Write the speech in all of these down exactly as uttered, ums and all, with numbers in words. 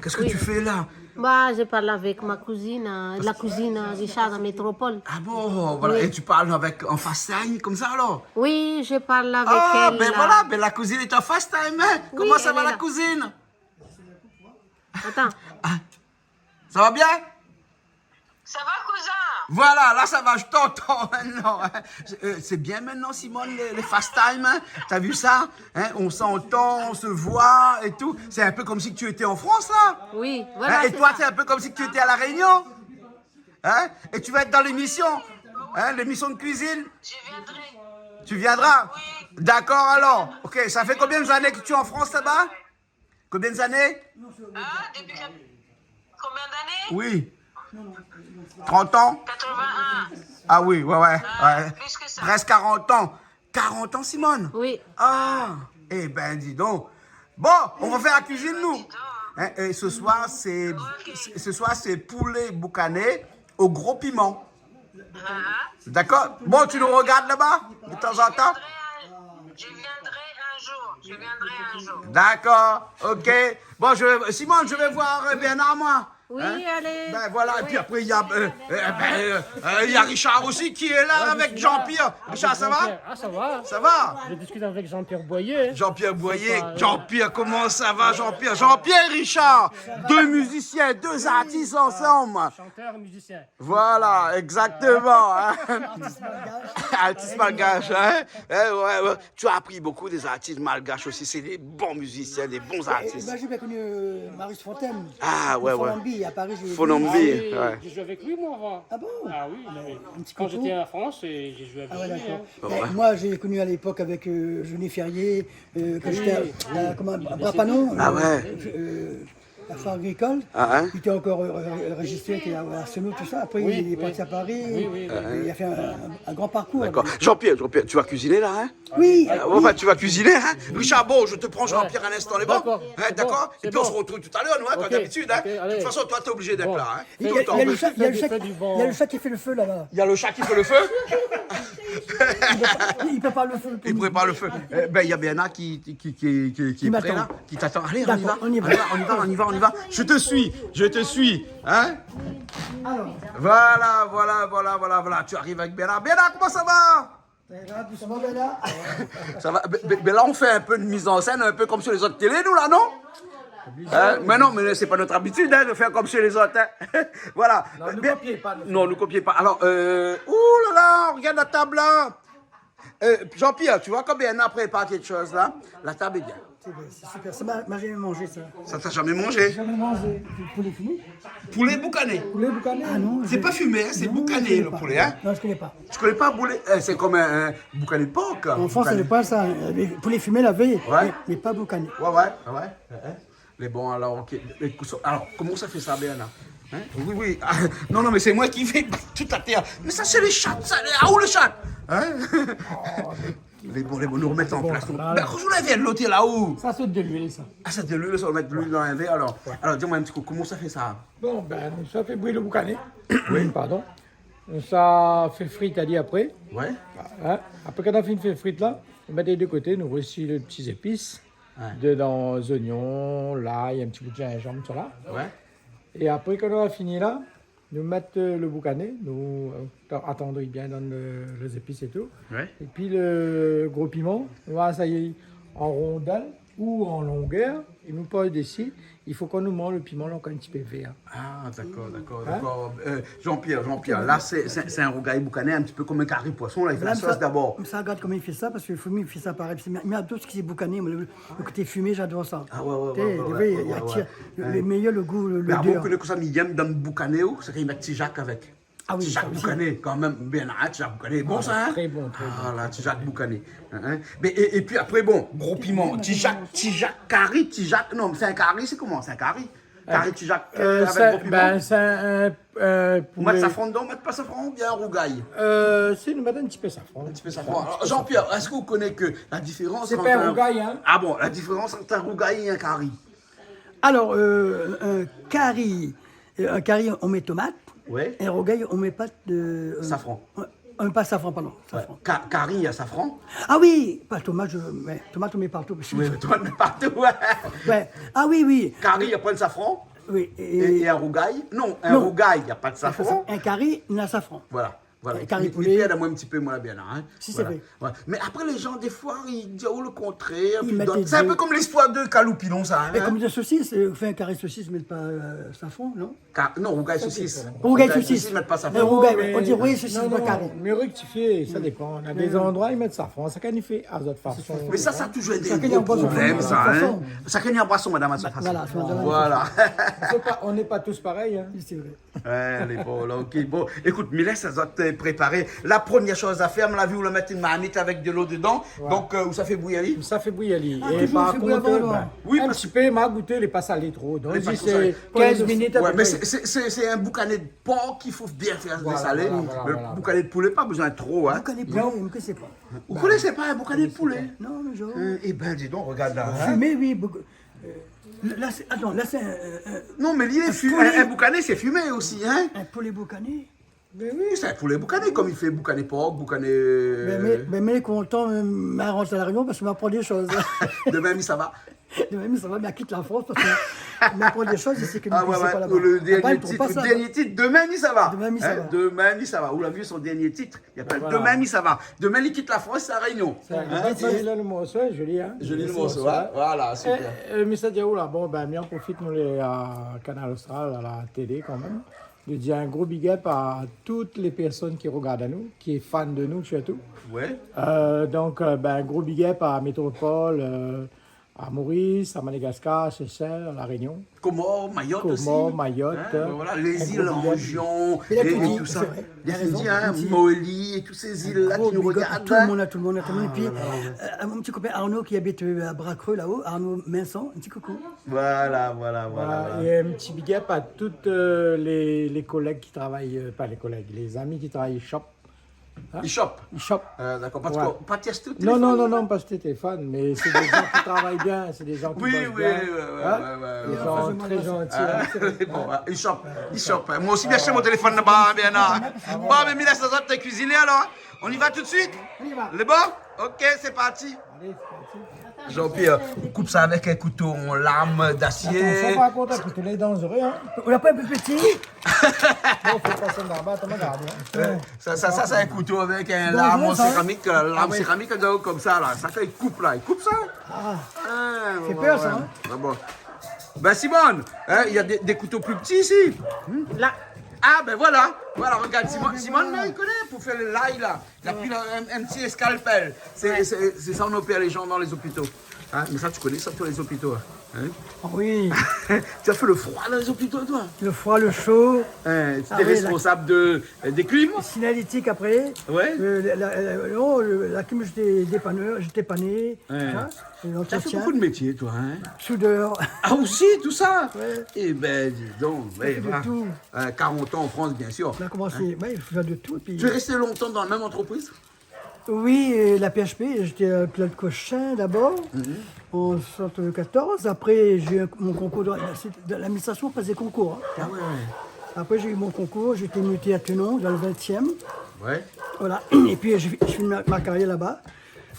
Qu'est-ce que tu fais là ? Bah, je parle avec ma cousine, euh, la cousine, euh, Richard, la métropole. Ah bon, voilà. Oui. Et tu parles avec, en FaceTime comme ça alors ? Oui, je parle avec elle, là. Ah, ben voilà, ben la cousine est en FaceTime, hein ? Oui, elle est là. Comment ça va, la cousine ? Attends. Ah, ça va bien ? Ça va, cousin ? Voilà, là ça va, je t'entends maintenant, hein. Euh, c'est bien maintenant, Simone, les, les FaceTime, hein. T'as vu ça ? Hein, on s'entend, on se voit et tout. C'est un peu comme si que tu étais en France, là. Oui, voilà, c'est ça. Hein, et toi, c'est un peu comme si que tu étais à La Réunion. Hein ? Et tu vas être dans l'émission, hein, l'émission de cuisine. Je viendrai. Tu viendras ? Oui. D'accord, alors. Ok, ça fait combien d'années que tu es en France, là-bas ? Combien d'années ? Ah, depuis que- combien d'années ? Oui. Trente ans ? Quatre-vingt-un. Ah oui, ouais, ouais, ouais. Plus que ça. Presque quarante ans. Quarante ans, Simone ? Oui. Ah, eh ben, dis donc. Bon, on va faire la cuisine, nous. Dis donc. Hein, et ce soir, c'est, ce soir, c'est poulet boucané au gros piment. D'accord ? Bon, tu nous regardes là-bas, de temps en temps ? Je viendrai un jour. Je viendrai un jour. D'accord, ok. Bon, je, Simone, je vais voir, euh, Bernard, moi. Oui, allez. Ben voilà, et puis après, il y a, euh, euh, ben, euh, euh, il y a Richard aussi qui est là avec Jean-Pierre. Richard, ça va ? Ah, ça va. Ça va ? Je discute avec Jean-Pierre Boyer. Jean-Pierre Boyer. Jean-Pierre, comment ça va, Jean-Pierre ? Jean-Pierre, Richard, deux musiciens, deux artistes ensemble. Chanteur, musicien. Voilà, exactement, hein. Artiste malgache. Artiste malgache, hein. Eh, ouais, ouais. Tu as appris beaucoup des artistes malgaches aussi. C'est des bons musiciens, des bons artistes. Eh, moi, j'ai bien connu, euh, Marius Fontaine. Ah, ouais, ouais. Fonambi, à Paris, j'ai vu. Fonambi, ouais. J'ai joué avec lui, moi, avant. Ah bon ? Ah oui, non, mais quand j'étais en France, euh, j'ai joué avec lui, hein. Ah ouais, d'accord. Ben, moi, j'ai connu à l'époque avec, euh, Johnny Ferrier, euh, quand j'étais à, à, comment, à Bras-Panon, euh, euh, la foire agricole. Ah, hein ? Il était encore, euh, ré-, régisseur, qui était à Arsenal, tout ça. Après, il est parti à Paris. Oui, oui, oui. Il a fait un, un, un grand parcours. D'accord. Jean-Pierre, Jean-Pierre, tu vas cuisiner là, hein ? Oui. Ah, enfin, tu vas cuisiner, hein ? Richard, bon, je te prends Jean-Pierre un instant, les bons. D'accord, c'est bon. Hein, d'accord ? Et puis on se retrouve tout à l'heure, nous, hein, comme d'habitude, hein. Ok, ok, allez. De toute façon, toi, t'es obligé d'être là, hein. Tout le temps. Il y a le chat, il y a le chat, il y a le chat qui fait le feu, là-bas. Il y a le chat qui fait le feu ? Il prépare, il prépare le feu pour nous. Il prépare le feu. Eh ben, il y a Bernard qui, qui, qui, qui, qui est prêt, là, qui t'attend. Qui m'attend. Allez, on y va. D'accord, on y va. On y va, on y va, on y va, on y va. Je te suis, je te suis. Hein ? Alors. Voilà, voilà, voilà, voilà, voilà. Tu arrives avec Bernard. Bernard, comment ça va ? Ça va, ça va, Bernard ? Ça va. Ben, ben, ben là, on fait un peu de mise en scène, un peu comme sur les autres télés, nous, là, non ? Hein ? Mais non, mais c'est pas notre habitude, hein, de faire comme chez les autres, hein. Voilà. Non, nous copiez pas, nous. Non, nous copiez pas. Alors, euh, ouh là là, regarde la table là. Euh, Jean-Pierre, tu vois combien on a préparé quelque chose là ? La table est bien. C'est bien, c'est super. Ça m'a, m'a jamais mangé, ça. Ça, t'as jamais mangé ? Jamais mangé. Poulet fumé ? Poulet boucané. Poulet boucané ? Ah non, c'est pas fumé, hein, c'est boucané, le poulet, hein. Non, je connais pas. Tu connais pas poulet ? Eh, c'est comme un, un boucané de porc. En France, on n'a pas ça. Poulet fumé, la veille, mais, mais pas boucané. Ouais, ouais, ouais, ouais. Les bons, alors, ok. Les coussons. Alors, comment ça fait ça, Bernard ? Hein ? Oui, oui. Ah, non, non, mais c'est moi qui fais tout à terre. Mais ça, c'est les chats, ça. Ah, où les chats ? Hein ? Les bons, les bons, nous remettre en place. Bon, là, ben, quand je l'avais à l'hôtel là-haut. Ça, c'est de l'huile, ça. Ah, c'est de l'huile, ça, on va mettre de l'huile dans un verre, alors. Ouais. Alors, dis-moi un petit coup, comment ça fait ça ? Bon, ben, ça fait bouillir le boucané. Oui. Pardon. Ça fait frit, t'as dit, après. Ouais. Hein ? Après, quand on a fini de faire frit, là, on met de côté, nous voici les petits épices. Ouais. Dedans, oignons, l'ail, un petit bout de gingembre, tout ça. Ouais. Et après, quand on a fini là, nous mettons, euh, le boucané, nous, euh, attendons bien dans le, les épices et tout. Ouais. Et puis le gros piment, voilà, ça y est, en rondelles ou en longueur, et nous pose dessus. Il faut qu'on nous mange le piment là encore un petit peu vert. Ah, d'accord, d'accord, d'accord. Euh, Jean-Pierre, Jean-Pierre, là, c'est, c'est, c'est un rougail boucané, un petit peu comme un cari poisson, là, il fait la sauce d'abord. Sa, sa, regard koman i fé sa, parske fo mi fé sa parèy. Sé, mi, mi ador sak lé boukané, moin, le, le koté fimé, j'adore ça. Ah ouais, ouais, ouais. Té, ouais, ouais, ouais, ouais. Lo, lo méyèr, lo gou, lo, lodèr. Mé avan ke nou sa, mi yèm dan boukané, ou sa i mèt tijak avèk. Ah oui, sa osi. Tijak boukané, kan mèm, bien, in, tijak boukané, bon sa, in ? Ah, très bon, très bon. Ah, la, tijak boukané. In, in. Mé, é, épi apré, bon, gro piman, tijak, tijak, kari, tijak, non, sé in kari, sé koman ? Sé in kari ? Kari tijak, euh, avèk gro piman ? Bin, sé in, euh, pou mèt safran dedan, mèt pa safran, oubien rougay ? Euh, si, nou mèt in ti pé safran. In ti pé safran. Alor, Jean-Pierre, èske ou koné ke la diférans ant in... Sé pa in rougay, in ? Ah bon, la diférans ant in rougay é in kari ? Alor, euh, in kari, euh, in kari, on mèt tomat. Ouais. In rougay, on mèt pa de, euh, safran. Ouais. Ah, pa safran, pardon. Ouais. Safran. Ka-, kari, na safran ? Ah oui, pa tomat, je, ouais, tomat, on met partout. Oui, tomat, on met partout, ouais. Ouais. Ah oui, oui. Kari, na poin safran ? Oui, é, é, é in rougay ? Non, in rougay, na pa safran. In kari, na safran. Voilà, voilà. É kari poulé. Mi, mi pèrd amoin in ti pé, moin, la, bien, la, hein. Si, sé vré. Voilà. Ouais. Mé apré, lé jan, défoi, i di, oh, lo kontrèr, pi dot. Sé in pé kom listoir de kaloupilon, sa, hein. É kom dé sosis, euh, fé in kari sosis, mé pa, euh, safran, non ? Ka-, non, rougay sosis. Rougay sosis. Rougay sosis, mé pa safran. Non, rougay, ouais. On di, oui, sosis, non, pa kari. Mé rektifié, sa dépan. Na dé zandroi, i mèt safran. Sakinn i fé a zot fason. Mé sa, sa la touzour été in gro problèm, sa, hein. Sakinn i fé a boison, madam, a son fason. Voilà, madam. Voilà. Sé pa, on n'est pas tous pareils, hein. Sé vré. Ouais, lé bon, la, OK. Bon, ékout, mi lès azot, euh, préparé. La promièr shoz a fèr, mi la vi ou la mèt in marmit avèk de lo dedan. Ouais. Donk, euh, ou sa fé bouyir ali ? Sa fé bouyir ali. Ah, é toultan par kont, fé bouyir avan, euh, alor. Ben, oui, in ti pé, ma gouté, lé pa salé tro. Donk, sé kinz minit a pé pré. Ouais, mé sé, sé, sé, sé in boukané de por k'i fo bien fé désalé. Voilà, voilà, voilà. Mé boukané de poulé, pa bezoin tro, hein. Boukané poulé, mi koné pa. Ou koné pa in boukané de poulé ? Non, mé je... Euh, eh ben, dis donc, regarde là, hein. Fumé, oui, bouc-, euh, là, c'est, attends, là, c'est un, un, un... Non, mé li lé fu-, in, in boukané, sé fimé osi, hein. Un poulet boucané. Mé oui, sé in poulé boukané, kom i fé boukané por, boukané, euh... Mé, mé, mé, mé kontan, euh, ma rant a La Rényon parske ma aprann dé shoz. Demin mi sava. Demin mi sava, mi kit la Frans parske ma aprann dé shoz isi ke... Ah ouais, ouais, pou lo dernié tit, dernié tit, Demin mi sava. Demin mi sava. Hein, Demin mi sava. Ou la vi son dernié tit. I apèl Demin mi sava. Demin li kit la Frans, La Rényon. Hein ? Sé, sé, sé lo morso, zoli, hein ? Zoli lo morso, hein ? Voilà, super. É, é, mi sa di aou la, bon, ben, mi an profit, nou lé a Kanal Austral, a la télé kan mèm, de dir in gro big up a tout lé pèrsone ki regard anou, ki lé fan de nou sirtou. Ouais. Euh, donk, euh, ben, gro big up a Métropol, euh, a Moris, a Madagaskar, a Sésèl, a La Rényon. Komor, Mayot osi. Komor, Mayot, hein, ben voilà, lé zil, La Rénion é tousa. Bien di, hein, Moli é tout sé zil-la ki nou regard. Tout lo moun, tout lo moun, tout lo moun. Ah, la, la, la. Épi, euh, mon ti kopin Arnaud ki abit, euh, a Bras-Creux laba, Arnaud Minson, in ti koukou. Voilà, voilà, voilà. É in ti big up a tout, euh, lé, lé kolèg ki travay, euh, pa lé kolèg, lé zami ki travay shop. Hein ? Ishop. Ishop. Euh, dakor, pa tro, pa tèst téléfone. Non, non, non, non, pa tèst téléfone, mé sé dé jan ki travay bien, sé dé jan ki bos bien. Oui, oui, ouais, ouais, ouais. Dé jan tré zanti, hein. Ah, sé bon, hein, Ishop, Ishop, hein. Moin osi, bien sir, mon téléfone laba, bien la. Bon, mé mi lès azot kuiziné alor, hein. On y va tout de suite ? On y va. Lé bon ? OK, sé parti. Allez, c'est parti. Jean-Pierre, koup sa avèk in kouto an lam d'asié. Atansion, par kont, in kouto lé danzéré, hein. Ou la pa in pé pti ? Non, fo pa sa laba, atann, gard, hein. Ouais. Sa, sa, sa, sé in kouto avèk in lam an séramik, euh, lam séramik, konmsa la. Sa, kan i koup la, i koup sa. Ah. Ah, ouais, ouais. Fé pèr, sa, hein. Ah bon. Ben, Simone, hein, il y a des, des couteaux plus petits ici. Hmm ? La. Ah, ben voilà. Voilà, regard, Simone, Simone, la, i koné, pou fé lay, la. La pri in, in ti skalpèl. Sé, sé, sé sa, on opère les gens dans les hôpitaux. Hein, mé sa, ou koné sa, toi, les hôpitaux, hein ? Ah oui. Tu as fait le froid dans les hôpitaux, toi ? Le froid, le chaud. Hein, tu étais responsable de, euh, des clims ? Signalétique après. Ouais. Euh, la, la, la, non, le, la clim, j'étais dépanneur, j'étais dépanné, tout ça. T'as fait beaucoup de métiers, toi, hein ? Soudeur. Ah, aussi, tout ça ? Ouais. Eh ben, dis donc, ouais, tout. Euh, quarante ans en France, bien sûr. On a commencé, ouais, il faut faire de tout, et puis... Tu es resté longtemps dans la même entreprise ? Oui, euh, la P H P, j'étais, euh, pilote Cochin d'abord, en soixante-quatorze. Après, j'ai eu un, mon concours dans, dans l'administration, on passe des concours, hein. Ah ouais, ouais. Après, j'ai eu mon concours, j'ai été muté à Tenon, dans le vingtième. Ouais. Voilà. Et puis, j'ai, j'ai fini ma, ma carrière là-bas,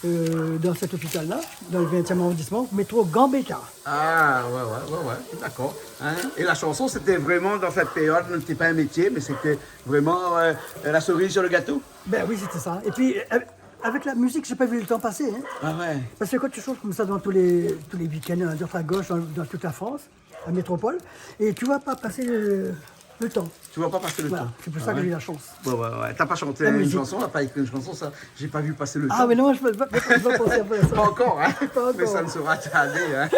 euh, dans cet hôpital-là, dans le vingtième arrondissement, métro Gambetta. Ah, ouais, ouais, ouais, ouais, d'accord. Hein ? Et la chanson, c'était vraiment, dans cette période, c'était pas un métier, mais c'était vraiment, euh, la cerise sur le gâteau ? Ben oui, c'était ça. Et puis, euh, avec la musique, j'ai pas vu le temps passer, hein. Ah ouais. Parce que quand tu chantes comme ça dans tous les, tous les week-ends, à droite à gauche, dans, dans toute la France, la métropole, et tu vois pas passer le, le temps. Tu vois pas passer le temps. Voilà, c'est pour ça que j'ai eu la chance. Ouais, ouais, ouais. T'as pas chanté une chanson, t'as pas écrit une chanson, ça, j'ai pas vu passer le temps. Ah, mais non, je peux pas, je peux pas penser à ça. Pas encore, hein. Pas encore. Mais ça ne sera tardé, hein.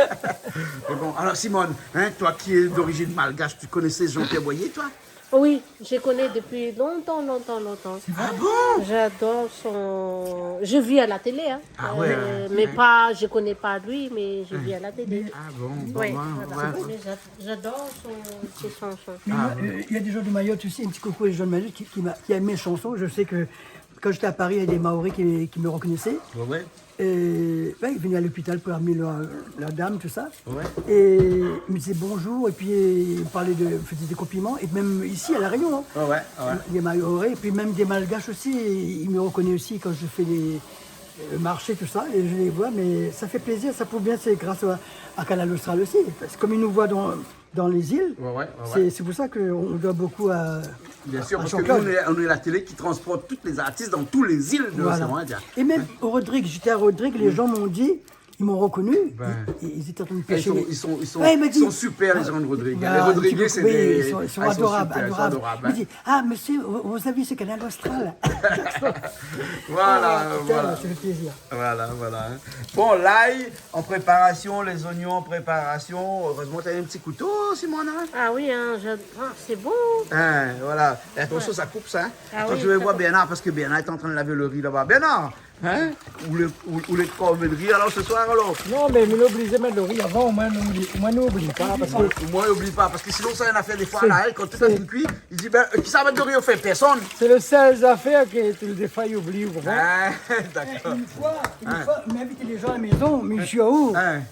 Mais bon, alors Simone, hein, toi qui es d'origine malgache, tu connaissais Jean-Pierre Boyer, toi ? Oui, je connais depuis longtemps, longtemps, longtemps. Ah bon ? J'adore son, je vis à la télé, hein. Ah ouais, hein. Euh, mais pas, je connais pas lui, mais je vis à la télé. Ah bon, ouais, voilà. Mais j'a-, j'adore son, ses chansons. Mais moi, euh, il y a des gens de Mayotte aussi, un petit coucou aux gens de Mayotte qui, qui m'a, qui aiment mes chansons. Je sais que Quand j'étais à Paris, il y a des Mahorais qui, qui me reconnaissaient. Ouais, ouais. Et, ouais, ils venaient à l'hôpital pour amener leur, la dame, tout ça. Ouais. Et ils me disaient bonjour, et puis, euh, ils parlaient de, faisaient des compliments. Et même ici, à La Réunion, hein, ouais, ouais, ouais, les Mahorais, et puis même des Malgaches aussi, ils me reconnaissent aussi quand je fais des, euh, marchés, tout ça, et je les vois, mais ça fait plaisir, ça prouve bien que c'est grâce à, à Kanal Austral aussi. Parce que comme ils nous voient dans, dans les îles, ouais, ouais, ouais, c'est, ouais, c'est pour ça qu'on doit beaucoup à, bien sûr, à parce que nous, Jean-Claude. On est, on est la télé qui transporte tous les artistes dans tous les îles de l'océan Indien. Voilà. Et même au Rodrigue, j'étais à Rodrigue, les gens m'ont dit, ils m'ont reconnu, ils, ils étaient en train de pêcher. Ben. Ils sont, ils sont, ils sont, ouais, il m'a dit, ils sont super, les gens de Rodrigue. Bah, les Rodriguais, c'est des, ils sont, ils sont adorables, ah, ils sont super, ils sont adorables, hein. Il dit, ah, monsieur, vous, vous avez vu, c'est Kanal Austral. Voilà, ah, putain, voilà. Ça fait plaisir. Voilà, voilà, hein. Bon, l'ail en préparation, les oignons en préparation. Heureusement, t'as un petit couteau, Simona, hein. Ah oui, hein, j'ad-, ah, c'est beau. Hein, voilà. Et attention, ouais, ça coupe, ça, hein. Ah oui, ça coupe. Attends, je vais voir Bernard, parce que Bernard est en train de laver le riz là-bas. Bernard, hein ? Ou le, ou, ou le kor de ri, alors, ce soir, alors ? Non, mé mi lé oblizé mèt lo ri avan, omoin nou, omoin nou oubli pa, parske... Omoin, oubli pa, parske sinon, sa, in afèr défoi, la, hein, kan tout lé kui, li di, ben, euh, kisa va mèt lo ri o fé ? Pèrsone. Sé lo sèl zafèr ke tout défoi i oubli, ou konpran ? Ah, dakor. Eh, une fois, une fois, mi invit les gens à la maison, monsieur Aou. Hein.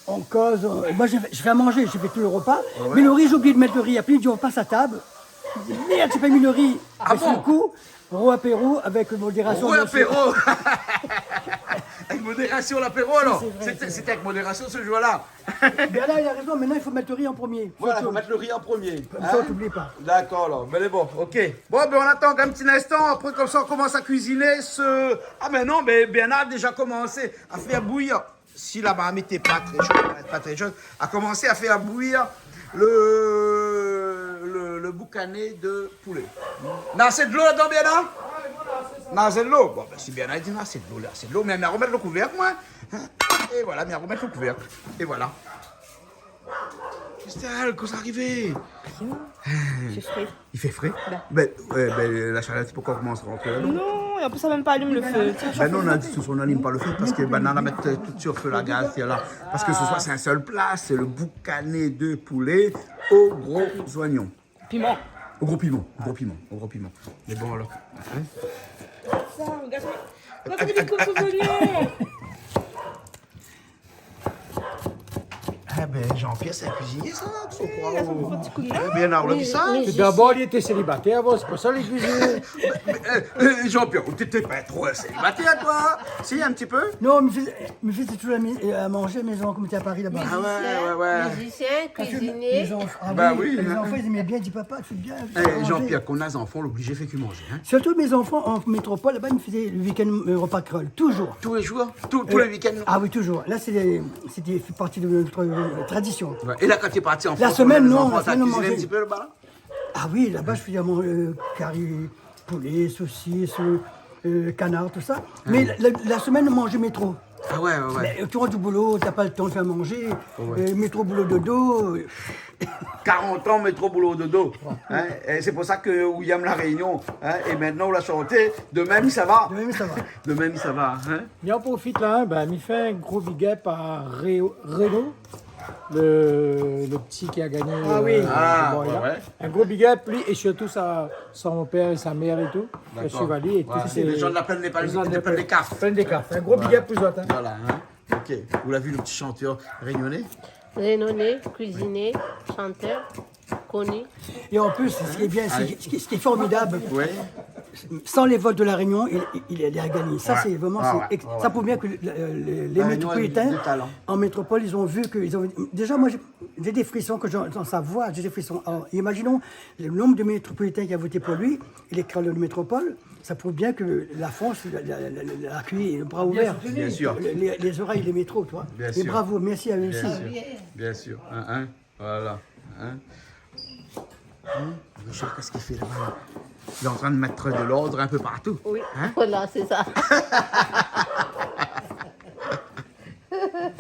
On cause, euh, moi, je fais, je fais à manger, je fais tout le repas. Ouais. Mais le riz, j'ai oublié de mettre le riz. Après, il dit, on passe à table. Je dis, merde, j'ai pas mis le riz. Ah bon ? Après, sur le coup, gros apéro avec modération, bien sûr. Gros apéro. Avec modération, l'apéro, alors. Oui, c'est vrai, c'est vrai. C'était, c'était avec modération, ce jour-là. Bernard, il a raison, maintenant, il faut mettre le riz en premier. Voilà, surtout. Faut mettre le riz en premier. Comme ça, on t'oublie pas. Hein ? D'accord, alors. Ben, bon, ok. Bon, ben, on attend un petit instant. Après, comme ça, on commence à cuisiner ce... Ah, mais non, mais Bernard a déjà commencé à faire bouillir. Si la marmite est pas très chaude, elle est pas très chaude, a commencé à faire bouillir le, le, le boucané de poulet. Na asé dolo ladan, Bernard ? Na asé dolo. Bon, ben, si Bernard i di na asé dolo, na asé dolo, mé mi armèt lo kouvèrk, moin. É voilà, mi armèt lo kouvèrk. É voilà. Christelle, kosa i ariv ? Rien. Je suis I fé fré ? Bah. Ben, ouais, ben, la shalèr, sé pou koman i komans rantré la, non ? Non, é an plis, sa mèm pa alim lo fé. Ben non, nou la di tout, nou alim pa lo fé parske, ben, nou la mèt, euh, tout sur fé, la gaz, la. Parske ce soir, c'est un seul plat, c'est le boucané de poulet aux gros oignons. Piman. Au gros piment, au gros piment, au gros piment. Mé bon, alors, hein ? Sa, regard sa. Regard sa, les gros oignons. Eh ben, Jean-Pierre, c'est un cuisinier, ça, là, tu crois, oh. Oui, il a son petit coup de main. Eh ben, on a vu ça. Oui, oui, oui. D'abor, li té sélibatièr avan, sé pou sa li kuizine. Mais, mais, euh, euh, Jean-Pierre, t'étais pas trop un célibataire, toi, hein ? Si, un petit peu. Non, mi fé, mi fé toujour la mi-, euh, à manger, mé zan, kom té à Paris laba. Ah ouais, ouais, ouais. Musicien, cuisinier. Parske mé zanf-, ah oui, mé zanfan, i èm bien, i di, papa, fé bien, fé bien manzé. Eh, Jean-Pierre, kan na zanfan, lé oblizé fé ke manzé, hein. Surtout mé zanfan an métropol, laba, i fé lo week-end, euh, repa kréol, toujour. Tous les jours ? Tous, tous les week-ends ? Euh, ah oui, toujours. Là, c'est des, c'est des, fait partie de notre, euh, tradition. Ouais. Et là, quand t'es parti en France, la semaine, non, la semaine, on mangeait. On a cuisiné un petit peu là-bas, là ? Ah oui, là-bas, je faisais mon, euh, cari poulet, saucisse, euh, euh, canard, tout ça. Mais la, la, la semaine, on mangeait métro. Ah ouais, ouais, ouais. Mais tu rentres du boulot, t'as pas le temps de faire manger, euh, métro, boulot, dodo, euh, quarante ans, métro, boulot, dodo. Hein ? Et c'est pour ça que ou yèm La Réunion, hein ? Et maintenant, ou la shanté, de même, ça va. De même, ça va. De même, ça va, hein ? Mi an profit la, hein, ben, mi fé in gro big up à Réo-, Renaud, le, le petit qui a gagné, ah oui, euh, ah, ouais, ouais. Un gros big up, lui, et surtout sa, son père et sa mère et tout. D'accord. Suiv ali é tout sé, les gens de la Plaine des Palmiers, les gens de la Plaine des Cafres. Plaine des Cafres. Un gros big up pou zot, hein. Voilà, hein. Ok. Ou la vi lo ti shantèr rényoné ? Rényoné, kuiziné, shantèr, koni. Et en plus, ce qui est bien, c'est, ce qui, ce qui est formidable, ouais, sans les votes de La Réunion, il, il, il a gagné. Ça, ouais, c'est vraiment, ah ouais, ex-, ouais, ça prouve bien que le, le, les, les métropolitains en métropole, ils ont vu que, ils ont, déjà, moi, j'ai, j'ai des frissons que j'en, j'en sa voix, j'ai des frissons. Alors, imaginons le nombre de métropolitains qui a voté pour lui, et les créoles de métropole, ça prouve bien que la France l'a, l'a, l'a, l'a accueilli, les bras ouverts. Bien sûr. Les, les, les oreilles, les métros, tu vois. Bien sûr. Et bravo, merci à eux aussi. Bien sûr. Bien sûr. Hein, hein. Voilà. Hein ? Hein ? Richard, qu'est-ce qu'il fait là-bas, là ? Il est en train de mettre de l'ordre un peu partout. Oui, hein ? Voilà, c'est ça.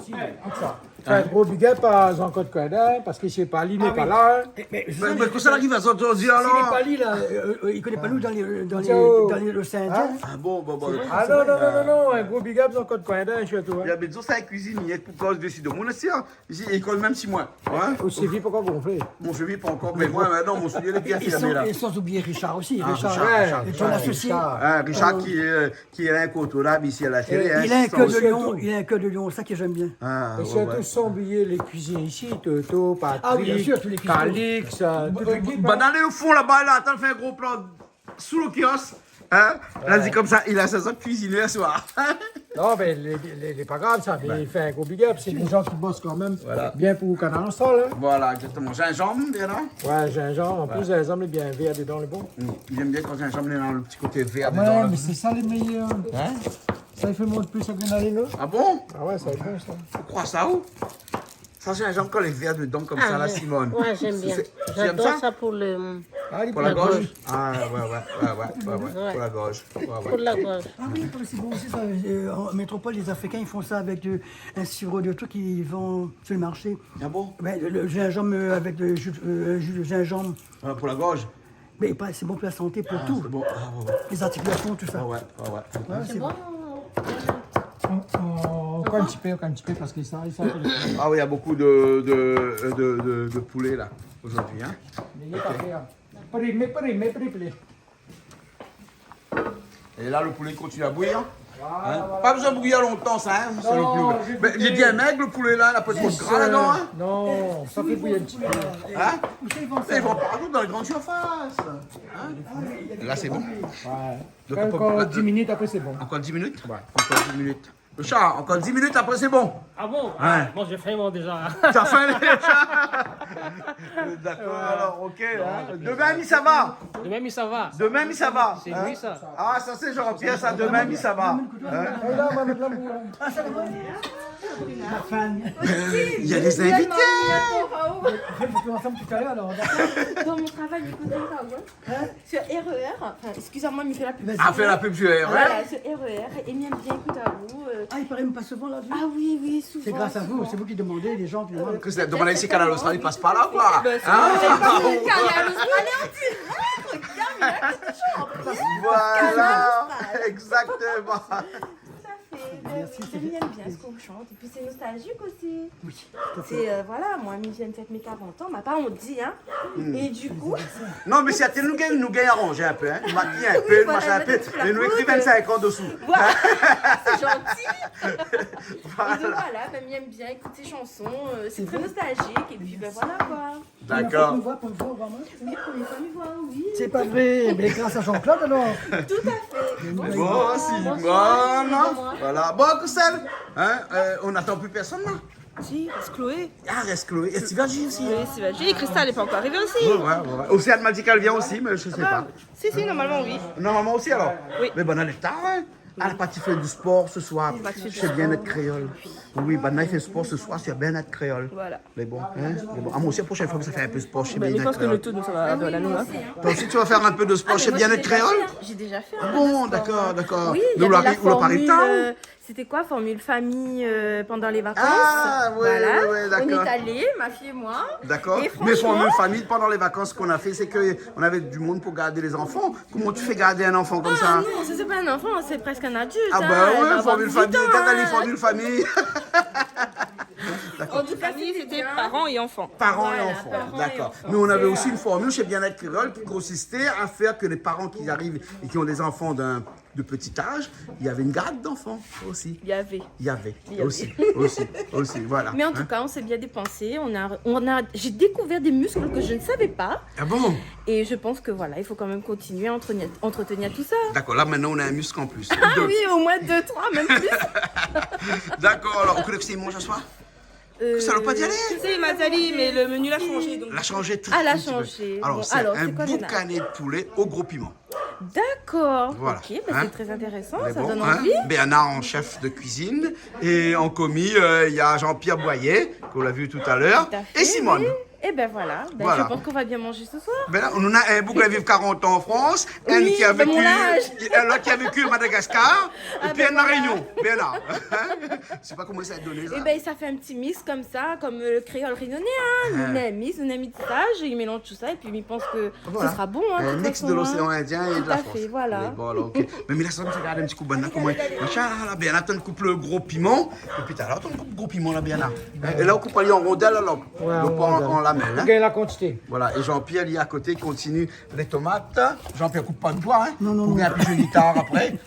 Si, comme ça. Hein ? In gro big up à Jean-Claude Coindin, parske si lé pa li, lé pa la, hein. Ah oui. Eh, mé, mé, mé kosa la ki va sortir, alor ? Si lé pa li la, euh, euh, li koné pa nou dan lé, dan lé, dan lé, l'océan Indien, hein. Ah bon, bon, bon. C'est vrai, c'est vrai. Ah non, non, non, non, non, in gro big up Jean-Claude Coindin, sirtou, hein. Li la bézoin sa, la kuizine, li lé pou koz dési de moun osi, hein. Isi, li kol mèm si moin. Hein ? Ou sévi pankor gonflé ? Mon sévi pankor, mé moin, euh, non, mon soulié lé bien fèrmé la. Et sans, et sans oublier Richard aussi, Richard, ouais, Richard, Richard, Richard. Hein, Richard ki, euh, ki lé inkontournab isi à la télé, hein, li lé in kèr de lion, li lé in kèr de lion, sa ke j'aime bien. Ah, ouais, ouais. Et surtout sans oublier les cuisiniers ici, Toto, Patrick, Calix, euh, toute l'équipe. Ah oui, bien sûr, toute l'équipe. Tout, tout, tout. Banna lé o fon laba, la, atann, fé in gro plan sou lo kios, hein ? Voilà. La di konmsa, li a sa kuiziné aswar. Non, mé lé, lé, lé pa grav sa, mé li fé in gro big up. Sé dé jan ki bos kan mèm bien pou Kanal Austral, hein. Voilà, exactement. Zinzanm, bien la. Ouais, zinzanm. An plis, zinzanm lé bien vèr dedan, lé bon. Mm. Li èm bien kan zinzanm lé dan le ti koté vèr dedan la. Ouais, mé sé sa lé méyèr. Hein ? Sa i fé mont plis ladrénalin, non ? Ah bon ? Ah ouais, sa lé bon sa. Ou kroi sa, ou ? Sa, zinzanm kan lé vèr dedan konmsa la, Simone. Ah ouais, j'aime bien. Sé, ou èm sa ? J'adore ça pour le, pour la gorge. Ah, ouais, ouais, ouais, ouais, ouais, ouais. Ouais. Pour la gorge. Ouais, ouais. Pour la gorge. Ah oui, parske sé bon osi sa, euh, an métropol, lé Afrikin i fé sa avèk de, in siro de truk, i vann su le marshé. Ah bon ? Ouais, le, le zinzanm, euh, avèk le ju, euh, ju de zinzanm. Voilà, pou la gorj. Mé pa, sé bon pou la santé, pou tout. Ah, sé bon. Ah, ouais, ouais. Les articulations, tout ça. Ah, ouais, ouais, ouais. Ouais, sé bon. Ankor in ti pé, ankor in ti pé, parske sa, sa, ah oui, il y a beaucoup de, de, de, de, de poulet, là, aujourd'hui, hein. Mé li lé pa fé, hein. Pré, mé pré, mé pré, pré. É la, lo poulé i kontinié a bouyir. Voilà, voilà. Pa bézoin bouyir lontan, sa, hein. Non, sé lo pli, mé lé bien mèg, lo poulé, la, la pa tro de gra ladan, hein. Non, sa fé bouyir in ti pé. Hein ? Ou sa i vann sa ? Mé i vann partou dan lé grann sirfas. Hein ? La, sé bon. Ouais. Donk, ankor dis minit, apré, sé bon. Ankor dis minit ? Ouais. Ankor dis minit. Richard, ankor dis minit, apré, sé bon. Ah bon ? Ouais. Ah, moi, j'ai faim, moi, déjà. T'as faim, déjà ? D'accord, alors, ok, hein. Demin mi sava. Demin mi sava. Demin mi sava. C'est lui, ça. Ah, sa sé Jean-Pierre, sa, demin mi sava. Hein ? La fan. Il y a des invités. On fait une photo ensemble tout à l'heure, alors, d'accord ? Dans mon travail, il écoute Raoul. Hein ? Sur R E R, enfin, excusez-moi, mi fé la pub. Vas-y. Ah, fé la pub sur R E R. Voilà, sur R E R, é mi èm bien ékout aou, euh. Ah, i paré mi pas souvan la, vi. Ah oui, oui, souvent, souvent. C'est grâce à vous, c'est vous qui demandez, les gens, finalement. Christelle, demande ici, Kanal Austral, i pas pa la, koi. Bah, c'est Kanal Austral, on dirait, regarde, il a toujours en plus. Voilà, Kanal Austral. Exactement. Tout à fait. Merci, c'est bien. Bah oui, j'aime bien ce qu'on chante. Et puis, c'est nostalgique aussi. Oui. Sé, euh, voilà, moin, mi vien fèt mé karant an, ma pa ont di, hein. Hmm. É du kou... Non, mé si até nou gingn, nou gingn aranzé in pé, hein. Nou maki in pé, nou machin in pé, mé nou ékri vinn-sink an dosou. Oui, voilà, mé sé tré bien. Voilà. Sé zanti. Voilà. É donk, voilà, bin, mi èm bien ékout sé shanson, euh, sé tré nostaljik, é pi, bin, voilà, koi. Dakor. Première fois qu'on voit, qu'on voit vraiment. Oui, première fois qu'on voit, oui. C'est pas vrai, mais grâce à Jean-Claude, alors. Tout à fait. Bonjour. Bonjour, Simone. Voilà. Bon, Christelle, hein, euh, on n'attend plus personne, là. Si, reste Chloé. Ah, reste Chloé. Et Sylvagie aussi. Oui, Sylvagie. Et Cristal n'est pas encore arrivé aussi. Ouais, ouais, ouais, ouais. Océane m'a dit qu'elle vient aussi, mais je sais pas. Ah bah, si, si, normalement, oui. Normalement aussi, alors. Oui. Mé banna lé tar, hein. Ah, la parti fé du spor se soir, shé Bien-être Créole. Oui, banna i fé spor se soir sur Bien-être Créole. Voilà. Mé bon, hein, mé bon. Ah, moin osi, la prochaine fois, mi sa fé in pé de spor shé Bien-être Créole. Bah, je pense que nous tous, nous, ça va, ah oui, nous, hein. Toi aussi, tu vas faire un peu de sport chez Bien-être Créole ? J'ai déjà fait un peu de sport, hein. Ah bon, d'accord, d'accord. Oui, il y avait la formule, euh, c'était quoi, formule famille, euh, pendant les vacances ? Ah, ouais, ouais, ouais, d'accord. Voilà. On est allés, ma fille et moi. D'accord. Et franchement... Mais formule famille pendant les vacances qu'on a fait, c'est que on avait du monde pour garder les enfants. Comment tu fais garder un enfant comme ça ? Ah non, ça, c'est pas un enfant, c'est presque un adulte, hein. Ah bah ouais, formule famille, t'as dit formule famille. D'accord. En tout cas, c'était bien. Parents et enfants. Parents et enfants, d'accord. Voilà, parents et enfants. Mais on avait aussi une formule chez Bien-être Créole qui consistait à faire que les parents qui arrivent et qui ont des enfants d'un, de petit âge, il y avait une garde d'enfants aussi. Il y avait. Il y avait. Il y avait. Aussi, aussi, aussi, voilà. Mais en tout cas, on s'est bien dépensé. On a, on a, j'ai découvert des muscles que je ne savais pas. Ah bon ? Et je pense que voilà, il faut quand même continuer à entretenir, entretenir tout ça. D'accord, là maintenant on a un muscle en plus. Ah oui, au moins deux, trois, même plus. D'accord, alors, ou koné kosa i manz ce soir ? Euh, kosa, la pa di alé ? Si, ma di ali, mais le menu l'a changé, donc. La changé tout. Ah, la changé. Alors, c'est un boucané de poulet au gros piment. D'accord. Voilà. Ok, bah, c'est très intéressant, ça donne envie. Bernard en chef de cuisine. Et en commis, euh, il y a Jean-Pierre Boyer, qu'on l'a vu tout à l'heure, et Simone. Tout à fait, oui. Eh ben voilà, ben, je pense qu'on va bien manger ce soir. Voilà. Ben la, nou néna in boug la viv quarante ans en France, oui, de mon âge, inn ki la vécu, euh, l'autre qui a vécu à Madagascar, et puis inn La Réunion. Ah ben voilà. Ben la. Je sais pas comment ça va donner ça. Eh ben, ça fait un petit mix comme ça, comme, euh, le créole réunionnais, hein. Ah. Nou néna in mix, nou néna in métissage, i mélanz tout ça, et puis mi pans que ce sera bon, hein, de toute façon, hein. Un mix de l'océan Indien et de la France. Tout à fait, voilà. Bon, alors, ok. Mé, mé la, sa, nou gard in ti kou bann la, koman, machin, la, la, bien, la, ou koup le gro piman, et puis, talèr, ou koup gro piman, la, bien, la. Hein, et là, on coupe en rondelles, alors. Ouais, en rondelles. Non, pas en lamelles, hein. Gingn la kantité. Voilà, et Jean-Pierre, li, à côté, continue les tomates. Jean-Pierre, koup pa d'boi, hein. Non, non, non. Pou gingn pli zoli tar apré.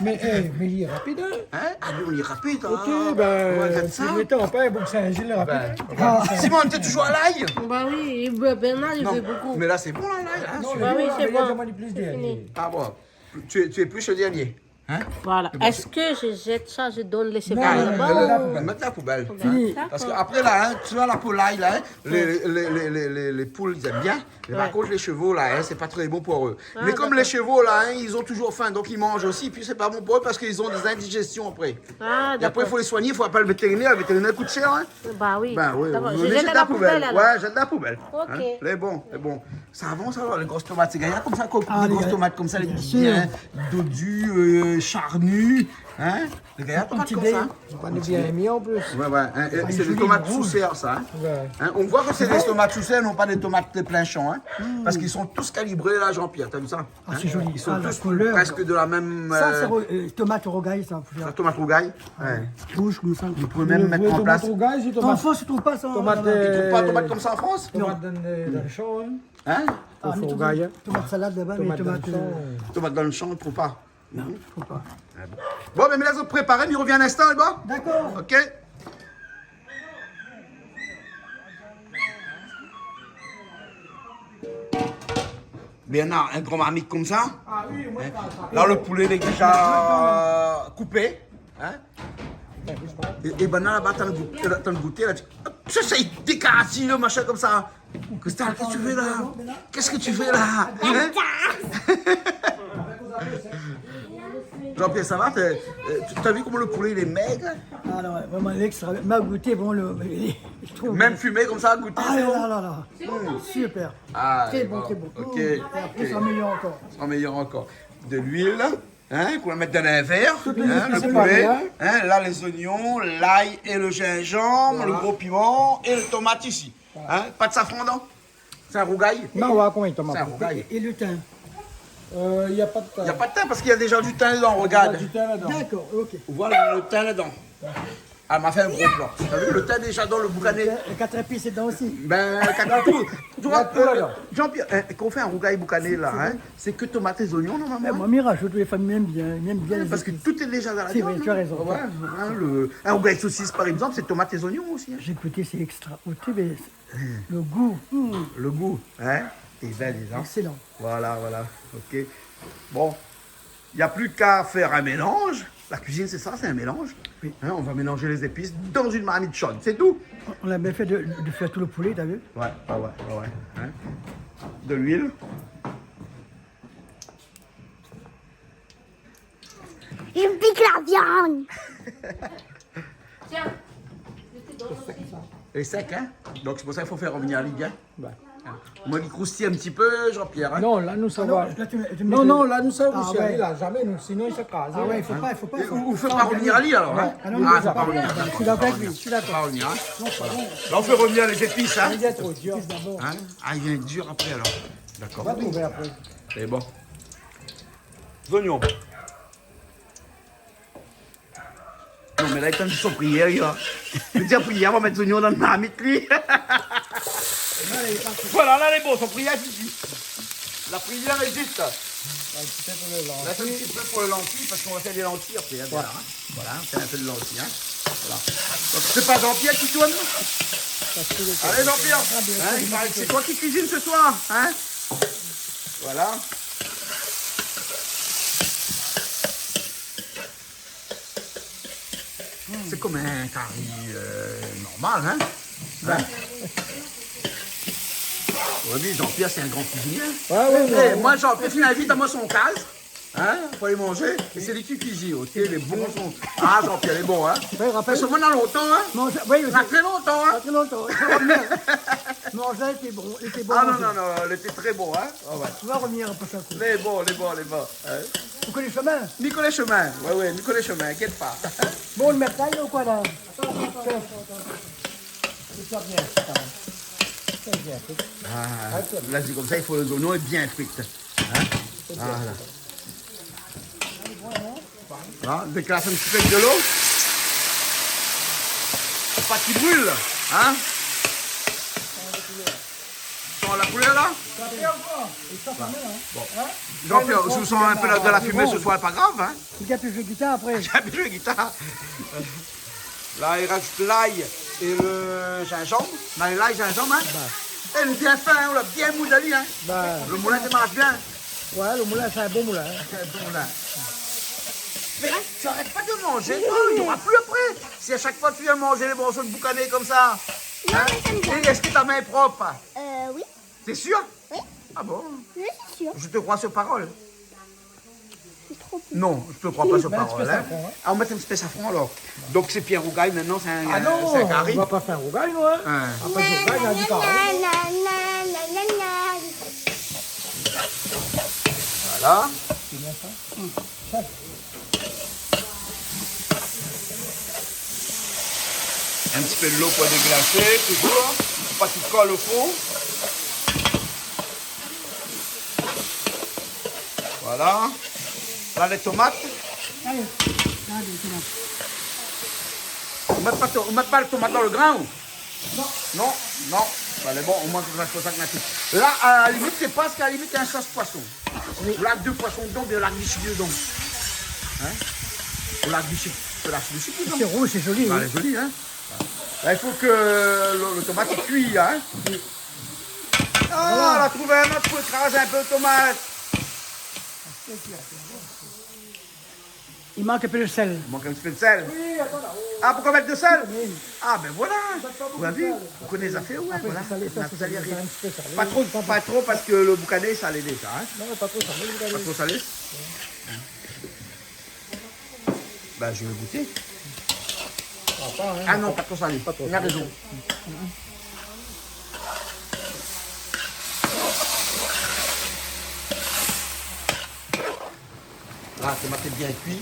Mé, eh, mé li lé rapid, hein. Hein ? Ah, nou, li lé rapid, hein. Ok, ben, ouais, gard sa. Mé atann, pa in boug Saint-Gilles, rapid, hein. Ben, voilà. Simone, t'es toujours à l'ail ? Bah oui, ben, Bernard, il veut beaucoup. Non, mais là, c'est bon, là, l'ail, hein. Non, c'est bon, là, mais il y a déjà plis d'lé. C'est fini. Ah bon. Tu es, tu es plus le dernier. Hein ? Voilà. C'est bon, c'est... Est-ce que je jette ça, je donne les céréales là-bas ou... Non, non, non, non, non. Mets à la poubelle. Fini. D'accord. Parce que après, là, hein, tu vois, la poêle, là, hein, les, les poules, ils aiment bien. Mais par contre, les chevaux, là, hein, c'est pas très bon pour eux. Ah, d'accord. Mais comme les chevaux, là, hein, ils ont toujours faim, donc ils mangent aussi, puis c'est pas bon pour eux parce qu'ils ont des indigestions après. Ah, d'accord. Et après, il faut les soigner, il faut appeler le vétérinaire. Le vétérinaire coûte cher, hein. Bah oui. Ben oui, on jette à la poubelle, alors. Ouais, jette à la poubelle. Ok. Hein. Lé bon, lé bon. Sa i avans, alor, lé gro tomat, sé gayar konmsa, kan ou koup dé gro tomat konmsa, lé bien dodu, euh, charnu, hein. Lé gayar, tomat konmsa. Ah, lé bien mi an plis. Ouais, ouais, hein, é sé dé tomat sou sèr, sa, hein. Ouais. Hein, on voit que c'est des tomates sous serre, non pas des tomates de plein champ, hein. Parce qu'ils sont tous calibrés, là, Jean-Pierre, t'as vu ça ? Ah, c'est joli. Ils sont tous presque de la même, euh... Ah, la couleur. Ça, c'est ro-, euh, tomate rougail, ça, faut dire. La tomate rougail ? Ouais. Rouge comme ça. Vous pouvez même mettre en place. Tomate rougail, c'est tomate. En France, tu trouves pas ça, hein, là-bas. Ils trouvent pas tomate comme ça en France ? Non. Tomate dans le, dans le champ, hein. Hein ? Ah, mais tomate, tomate salade là-bas, mais tomate, euh... Tomate dans le champ, ils trouvent pas. Non, je trouve pas. Ah bon. Bon, ben, mi lès azot préparé, mi revien in instan, lé bon ? D'accord. Ok. Bernard, in gran marmit konmsa. Ah oui, moi, ça, ça... Hein ? Là, le poulet, il est déjà coupé. Hein ? É, é banna laba, tann gout-, tann gouté la, di, sa, sa i dékarasi le machin konmsa. Christelle, qu'est-ce que tu fais là ? Qu'est-ce que tu fais là ? Hein ? Jean-Pierre, ça va ? T'es, euh, tu, t'as vu comment le poulet, il est maigre ? Alors, vraiment, l'extra, ma gouté, bon, le, je trouve... Même fumé comme ça, goûté, c'est bon ? Ah là là là. Super. Ah, très bon, très bon. Ok, ok. Et après, ça améliore encore. Ça améliore encore. De l'huile. Hein, qu'on va mettre dans un verre, hein, le poulet, hein, là, les oignons, l'ail et le gingembre, le gros piment et le tomate ici. Voilà. Hein, pas de safran dedans ? C'est un rougail ? Non, on va combien de tomates ? C'est un rougail. Et, et le thym ? Euh, il y a pas de thym. Il y a pas de thym parce qu'il y a déjà du thym dedans, regarde. Il y a du thym là-dedans. D'accord, ok. Voilà, le thym là-dedans. Ah, m'a fé in gro plan. T'as vu, le thym déjà dans le boucané. Le thym, les quatre épices dedans aussi. Ben, quatre épices. Tu vois, euh, Jean-Pierre, hein, quand on fait un rougail boucané, là, hein, c'est que tomate et oignon, normalement. Ouais, moi, mi rajout, les femmes aiment bien, aiment bien les épices. Ouais, parce que tout est déjà dans la viande, hein. C'est vrai, tu as raison. Ouais, hein, le, un rougail saucisse, par exemple, c'est tomate et oignon aussi, hein. J'ai goûté, c'est extra. Au T V S. Le goût. Le goût, hein. Et ben, dis donc. Excellent. Voilà, voilà. Ok. Bon. Il n'y a plus qu'à faire un mélange. La cuisine, c'est ça, c'est un mélange. Oui. Hein, on va mélanger les épices dans une marmite chaude, c'est tout. On a bien fait de, de faire tout le poulet, t'as vu ? Ouais, ouais, ouais, ouais, ouais. Hein ? De l'huile. Il me pique la viande. Tiens, je te donne aussi. Lé sèk, hein ? Donc, c'est pour ça qu'il faut faire revenir ali bien. Bah. Hein ? Moi, il croustille un petit peu, Jean-Pierre, hein ? Non, là, nous, ça va. Ah non, là, tu mets, tu mets... Non, non, là, nous, ça, ah, ouais, là, jamais, nous, sinon, il s'écrase. Ah ouais, il faut pas, il faut pas, il faut pas. Ou, ou fais pas revenir ali, alors, hein ? Ah non, non, faut pas revenir. Je suis d'accord avec lui, je suis d'accord. Faut pas revenir, hein ? Non, c'est bon. Voilà. Là, on fait revenir les épices, hein ? Il est trop dur. Les épices d'abord. Hein ? Ah, il vient dur après, alors. D'accord. On va trouver après. C'est bon. Zoignon. Non, mé la, li tann son priyèr, li la. Li di, priyèr, va mèt zoignon dan marmit, li. Voilà, la, lé bon, son priyèr, li di. La priyèr lé zis. Un petit peu pour le lentilles. Là, c'est un petit peu pour le lentilles, parce qu'on va faire des lentilles après, hein, voilà, hein. Voilà, on fait un peu de lentilles, hein. Voilà. Donc, c'est pas Jean-Pierre qui tourne ? Allez, Jean-Pierre. Hein, il paraît que c'est toi qui cuisines ce soir, hein ? Voilà. C'est comme un cari, euh, normal, hein ? Hein ? Ouais. Oui, Jean-Pierre, c'est un grand cuisinier. Ouais, ouais, ouais. Eh, moi, Jean-Pierre, si l'invit amoin son kaz, Hein ? Fo alé manzé. É sé li ki kuizine, OK, lé bon, son. Ah, Jean-Pierre, lé bon, hein ? Oui, rapèl. Sa, moin, na lontan, hein ? Non, sa, oui, na trè lontan, hein ? Na trè lontan. Fo rovnir. Non, sa, lété bon, lété bon, non, non, lété trè bon, hein ? Ah ouais. Ou va rovnir apré sa, koi. Lé bon, lé bon, lé bon, hein ? Ou koné shomin ? Mi koné shomin. Ouais, ouais, mi koné shomin, inkièt pa. Bon, nou mèt la, ou koi, la ? Atann, atann, atann, atann, atann. Sé pa bien, sé pa mal. Sé bien fé. Ah, la di konmsa, i fo lé zoignon lé bien fri. Hein ? Voilà. Hein, déklas in ti pé dolo. Fo pa k'i bril, hein ? San la koulèr, la ? Bon. Jean-Pierre, si ou san in pé la, de la fimé, sé pa grav, hein ? Li gingn pi zoué gitar apré. Li gingn pi zoué gitar. La, i razout lay é lo zinzanm. Na lay, zinzanm, hein ? Ba. É li lé bien fin, hein, ou la bien moud ali, hein ? Ba. Lo moulin i marsh bien. Ouais, lo moulin, sé in bon moulin, hein. Sé in bon moulin. Mé tu arrêtes pas de manger, toi, il y aura plus après. Si à chaque fois tu viens manger les morceaux de boucané comme ça, hein ? Non, mais ça me va. Et est-ce que ta main est propre ? Euh, oui. T'es sûr ? Oui. Ah bon ? Oui, c'est sûr. Je te crois sur parole. C'est trop peu. Non, je te crois pas sur parole, hein. Mèt in ti pé safran, hein. Ah, ou mèt in ti pé safran, alor. Donk, sé pi in rougay, mintnan, sé in, sé in kari. Ah non, nou va pa fé in rougay, nou, hein. Hein. Apré, rougay, na di pa, hein. Voilà. Sé bien sa. Hmm. In ti pé dolo pou déglasé, touzour, pou pa k'i kol o fon. Voilà. La, lé tomat. Alé, la, lé tomat. Ou mèt pa to-, ou mèt pa lo tomat dan lo grin, ou ? Non. Non, non. Ba, lé bon, omoin, sé konmsa k'i mèt. La, a la limit, sé prèsk a la limit in sos poison. Oui. Ou larg dé poison dedan, ou larg di chili dedan. Hein ? Ou larg di chili, ou larg di chili dedan. Sé rouz, sé zoli, oui. Lé zoli, hein ? La, i fo ke lo, lo tomat i kui, hein ? Oui. Ah, voilà. La trouv in ot pou ékraz in pé lo tomat. I mank in pé lo sèl. I mank in ti pé lo sèl. Oui, atann, la, oh. Ah, pou k'i mèt lo sèl ? Oui. Ah, ben voilà. Ou la vi, ou koné lé zafèr, ouais, voilà. Apré, sé salé, sa, sé salé, sa, in ti pé salé. Pa tro, pa tro, parske lo boukané lé salé déza, hein. Non, mé pa tro salé, lo boukané. Pa tro salé ? Ben, je vais goûter. Ah, pa, hein, ah non, pa tro salé. Pa tro salé. Il a raison. La, tomat lé bien kui.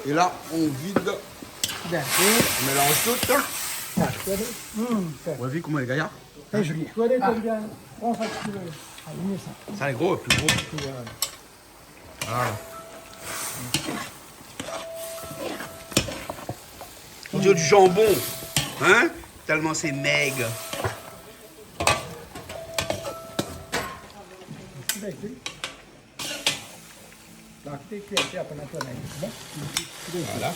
É la, ou vid. Bien kui. Ou mélanz tout. Ah, ou la vi ? Hmm, ou la vi koman lé gayar ? Lé zoli. Ou la vi koman lé bien. Pran sa, si ou vé. Ah, lé mié, sa. Sa lé gro, pli gro. Pli gro, ouais. Voilà. On dirait du jambon, hein ? Tellement c'est maigre. Voilà.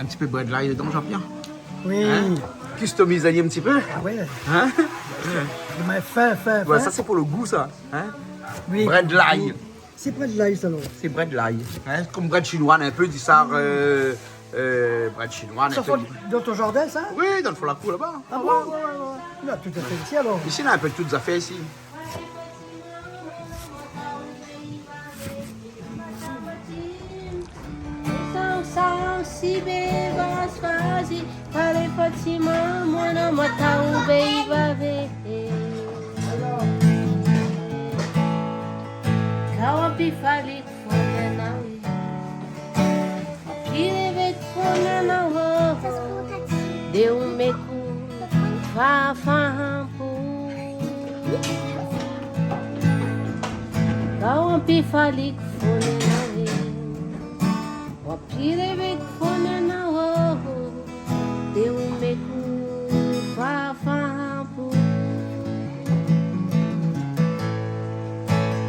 In ti pé brèd lay dedan, Jean-Pierre ? Oui. Hein ? Kustomiz ali in ti pé. Ah ouais. Hein ? Mé fin, fin, ouais, fin. Sa, sé pou lo gou, sa. Hein ? Oui. Brèd lay. Oui. Sé brèd lay, sa, non ? Sé brèd lay. Hein, konm brèd shinoi, in pé, di sa, euh, euh, brèd shinoi, in pé. Sa sort dan out zardin, sa ? Oui, dan lo fon la kour, laba. Ah bon ? Ouais, ouais, ouais, ouais. Na tout zafèr isi, alor. Isi, na in pé tout zafèr, isi. San, san, si bé, vas, vas-y. Palé Fatima, moin na mata ou bé i bavé. Kawan pi fali fona na wé. Pi lévé fona na wé. Dé ou mé kou fa fa pou. Kawan pi fali fona na wé. Wa pi lévé fona na wé, dé ou mé kou fa fa pou.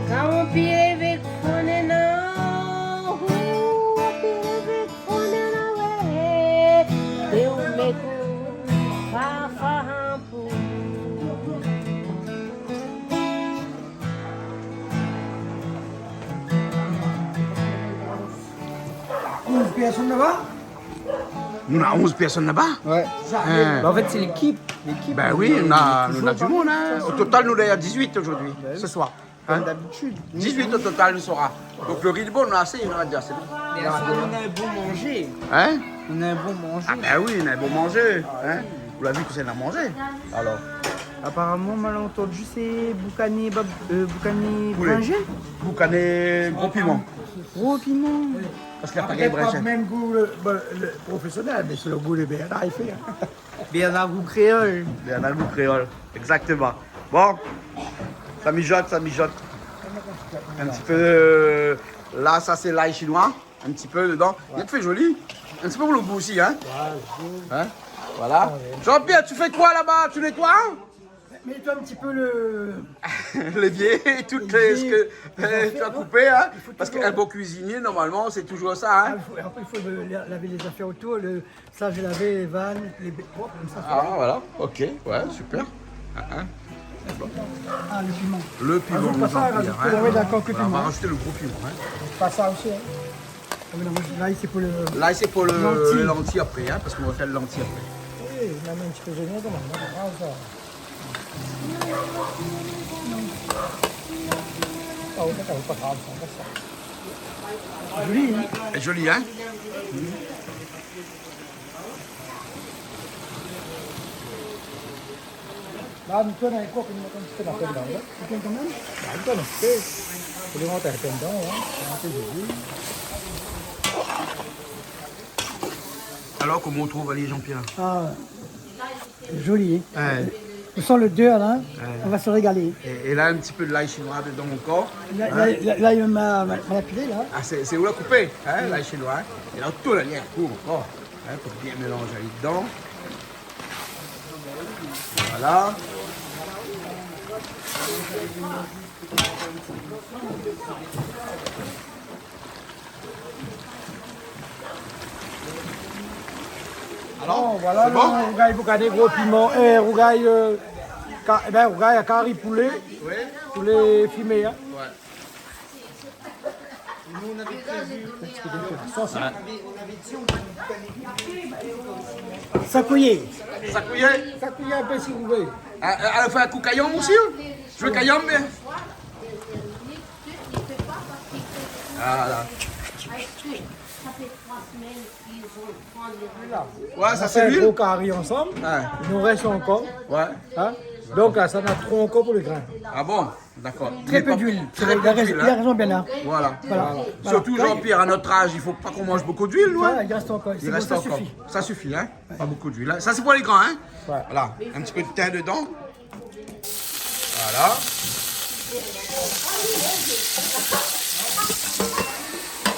Kawan pi lévé fona na wé, wa pi lévé fona na wé, dé ou mé kou fa fa pou. Pèrsone laba ? Nou néna onz pèrsone laba. Ouais. Hein. Bah, en fait, c'est l'équipe. L'équipe, ben oui, nou néna, nou néna du monde, hein. Au total, nou néna dizuit zordi, ce soir. Hein ? Comme d'habitude. Dizuit au total, nou sera. Donk lo ri lé bon, nou néna asé, nou va dir, sé bon. Mé sa, nou néna in bon manzé. Hein ? Nou néna in bon manzé. Ah ben oui, nou néna in bon manzé. Hein ? Ou la vi kosa nou la manzé. Alors. Aparaman, moin la antandi sé boukané, bab-, euh, boukané brinzèl. Poulet. Boukané gro piman. Gro piman. Parske la pa gingn brinzèl. Apré, pa mèm gou lo, bon, lo profésionèl, mé sé lo gou de Bernard i fé, hein. Bernard Gou Kréol. Bernard Gou Kréol, exactement. Bon, sa mijot, sa mijot. Un petit peu, euh, là, ça, c'est l'ail chinois. Un petit peu dedans. Ouais. Li fé zoli. Un petit peu pour le goût aussi, hein. Ouais, le goût. Hein ? Voilà. Ah ouais. Jean-Pierre, tu fais quoi là-bas ? Tu nettoies ? Mets-toi un petit peu le... L'évier, tout ce que, euh, tu as coupé, hein. Parce qu'un bon cuisinier, normalement, c'est toujours ça, hein. Ah, il faut, après, il faut le, laver les affaires autour, le, ça, j'ai lavé les vannes, les bé-, bon, comme ça, c'est bon. Ah, voilà, ok, ouais, super. Ah, hein. Ah, le piment. Le piment, rajoute pas ça, Jean-Pierre, rajoute pas, hein. Ouais, d'accord, que piment. Voilà, on va rajouter le gros piment, hein. Pas ça aussi, hein. Ah, mais non, moi, là, c'est pour le... Là, c'est pour le, lentilles. Les lentilles après, hein, parce qu'on va faire les lentilles après. Oui, même un petit peu d'oignon quand même, hein, pas grave, ça. Ah, ouais, d'accord, pas grave, ça, on va faire. Joli, hein ? C'est joli, hein ? La, nou tourn ankor, nou mèt in ti pé la fèm dan la. Ou tourn kan mèm ? La, nou tourn in ti pé. Fo li rant in pé dan, hein. Sé in pé zoli. Alors, comment on trouve, allez, Jean-Pierre ? Ah, joli, hein. Ouais. On sent l'odeur, là. Ouais. On va se régaler. Et, et là, un petit peu de l'ail chinois dedans encore. Là, hein ? Là, là, là, il m'a, m'a, m'a appelé, là. Ah, c'est, c'est où la coupé, hein, l'ail chinois, hein ? Et là, on tourne, il y a un coup encore. Hein, faut bien mélanger là-dedans. Voilà. Alors, bon, voilà, sé bon ? Lo rougay boukané, gro piman, euh, rougay, euh, ka-, eh ben, rougay a kari poulé, oui, poulé fimé, hein. Ouais. Sakouyé. Sakouyé. Sakouyé in pé si ou vé. Ah, ah, fé in kou kayanm osi, hein ? Zoué kayanm, mé... Voilà. Ouais, sa sé luil. On a fait un gros carry ensemble. Ouais. Il nous reste encore. Ouais. Hein ? Donc, là, ça n'a trop encore pour le grain. Ah bon ? D'accord. Très peu d'huile. Très peu d'huile, hein. Il a raison, il a raison, Bernard. Voilà. Voilà. Voilà. Surtout, Jean-Pierre, à notre âge, il faut pas qu'on mange beaucoup d'huile, ouais. Voilà, il reste encore. Il reste encore. C'est bon, ça suffit. Ça suffit, hein. Ouais. Pas beaucoup d'huile, hein. Ça, c'est pour les grands, hein. Ouais. Voilà. Un petit peu de thym dedans. Voilà.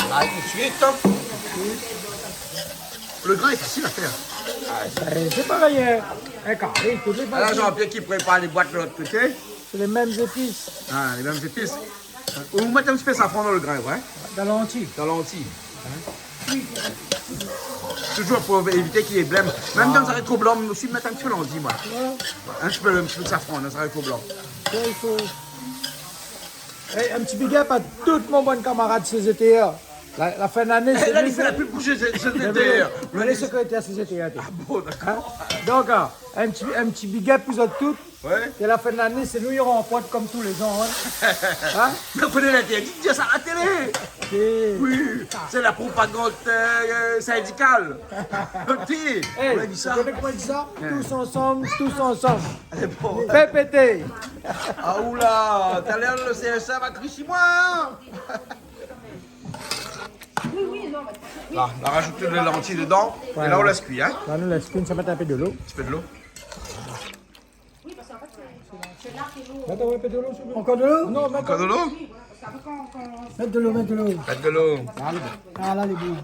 Là, tout de suite. Le grain est facile à faire. Ah, c'est, c'est pareil, hein. Un carré, tout est facile. Là, Jean-Pierre qui prépare les boîtes de l'autre côté. C'est les mêmes épices. Ah, les mêmes épices. Ou mèt in ti pé safran dan lo grin, ouais. Dan lanti. Dan lanti. Hein ? Toujours pour éviter qu'il y ait blême. Même dans les haricots blancs, aussi, mèt in ti pé lanti, moin. Ouais. Un petit peu, un petit peu de safran dans les haricots blancs. Ouais, il faut. Eh, un petit big up à tout mon bon kamarad C Z T R. La, la fin d'ané, sé li ki fé la pub pou C Z T R. Mé li lé sékiritér C Z T R. Ah bon, d'accord. Hein ? Donk, euh, in ti, in ti big up pou zot tout. Ouais. É la fin d'ané, sé nou i ranport konm tou lé zan, hein. Hein ? Mé ou koné l'interdi de dire ça à la télé. Ok. Oui, c'est la propagande, euh, syndicale. Ok, eh, on a dit ça. Ou koné koman i di sa ? Hein. Tous ensemble, tous ensemble. Allez, bon. Fé pété. Ah, oula, talèr le C S A va kriy si moin, hein. La, la rajout lé lanti dedan. Voilà. É la, ou lès kui, hein. La, nou lès kui, sa mèt in pé dolo. In ti pé dolo. Mèt in pé dolo, s'il vous plaît. Ankor dolo ? Non, mèt ankor dolo. Mèt dolo, mèt dolo. Mèt dolo. Ah, lé bon. Ah, la, lé bon.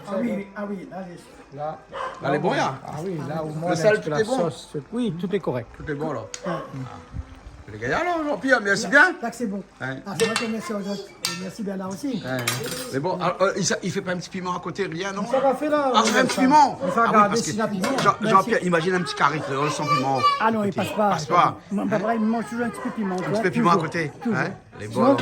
Ah oui, ah oui, la, lé... La, la, lé bon, la. Ah oui, la, au moins, le sel, tout est bon. Oui, tout est correct. Tout est bon, la. Ouais. Ah. Lé gayar, la, Jean-Pierre, mèrsi bien. La, la, sé bon. Ouais. Ah, sé vré ke mèrsi azot. É mèrsi Bernard osi. Ouais. Mé bon, alor, euh, i sa, i fé pa in ti piman a koté, rien, non ? Sa va fé la. Ah, ou fé in ti piman. Ah oui, parske Jean-, Jean-Pierre, imazine in ti kari kréol san piman. Ah non, i pas pa. Pas pa. Moin, pa vré, mi manz toujour in ti pé piman, tu vois, toujour. In ti pé piman a koté, hein ? Lé bon, alor.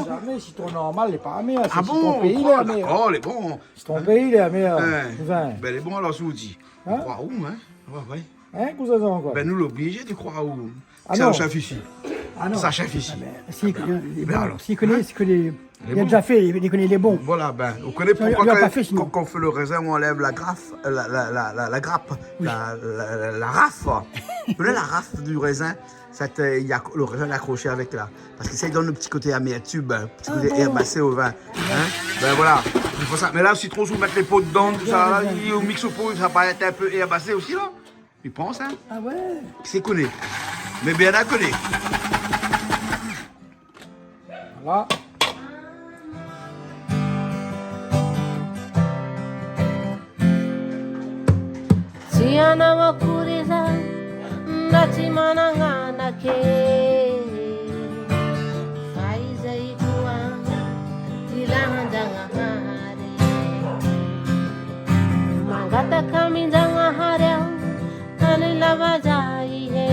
non ? Zamé, sitron normal lé pa amèr. Ah bon ? Sitron péi lé amèr. Dakor, lé bon. Sitron péi lé amèr, kouzin. Bin, lé bon alor, si ou di. Hein ? Ou kroi ou, hein ? Ouais, ouais. Hein, kouzin, ankor ? Bin, nou lé oblizé kroi ou. Ah non. Sa, shèf isi. Ah non. Sa, shèf isi. Ah bin, si, lé bon. Bin alor. Si li koné, si li koné, li la déza fé, li koné lé bon. Voilà, bin, ou koné poukoi kan, kan i fé lo rézin, i anlèv la graf, la, la, la, la, la grap, la, la, la, la raf. Ou koné la raf di rézin, sa té, i a, lo rézin lé akrosh avèk la. Parske sa i donn lo ti koté amèrtim, in ti koté èrbasé o vin. Hein ? Bin voilà. Sé pou sa. Mé la, sitron, si ou mèt lé po dedan, tousa, la, i, ou miks o po, sa va èt in pé èrbasé osi, la. I pans, hein ? Ah ouais. Kisa i koné ? Mé bien i koné. Voilà. Ti ana wa kuriza, na ti mana ngana ke. Faiza i kua, ti la hanzanga hari. Mangata kaminzanga hari, ali la bazai he.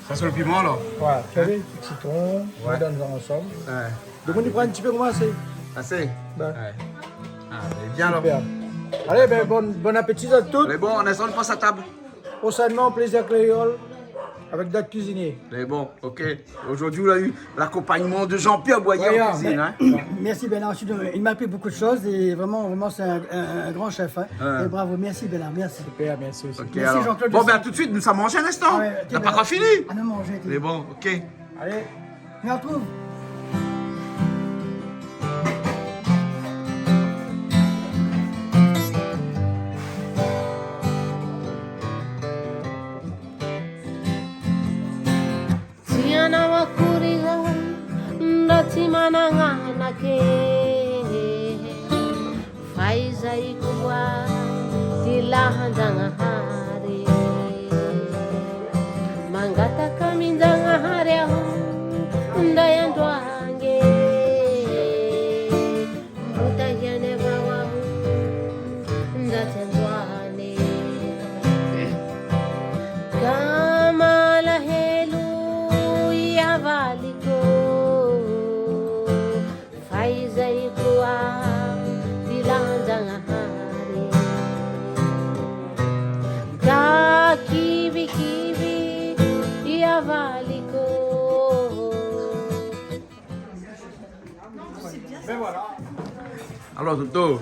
Sa sé lo piman, la ? Ouais, tu as vu, sitron, nou done sa ansanm. Ouais. Donk, nou pran in ti pé, koman sé ? Asé ? Ouais. Ouais. Ah, lé bien, la. Super. Alé, bin, bon, bon apéti a tout. Lé bon, nou atann, pas a tab. Proshènman, Plézir Kréol, avèk dot kuizinié. Lé bon, OK. Zordi, nou la u lakonpagnman de Jean-Pierre Boyer an kuizine, hein. Merci Bernard, je suis de-, il m'a appris beaucoup de choses et vraiment, vraiment, c'est un, un, un grand chef, hein. Ouais. Et bravo, merci Bernard, merci. Super, merci aussi. OK, merci alor. Jean-Claude. Bon, bin, tout de suite, nou sa manz in instan. Ah ouais, OK, nou la pa ankor fini. Ah non, manzé. Mé bon, OK. Alé, nou artrouv. Ti ana wa kuriza, na ti mana ngana ke. Faiza i kua, ti la hanzanga hari. Mangata kaminzanga hari ahu, nda ya ndwange. Mbuta yane wawahu, nda tendwane. Kamala helu ya valiko. Faiza i kua, ti la hanzanga hari. Ga kibi kibi ya valiko. Alors, Toto,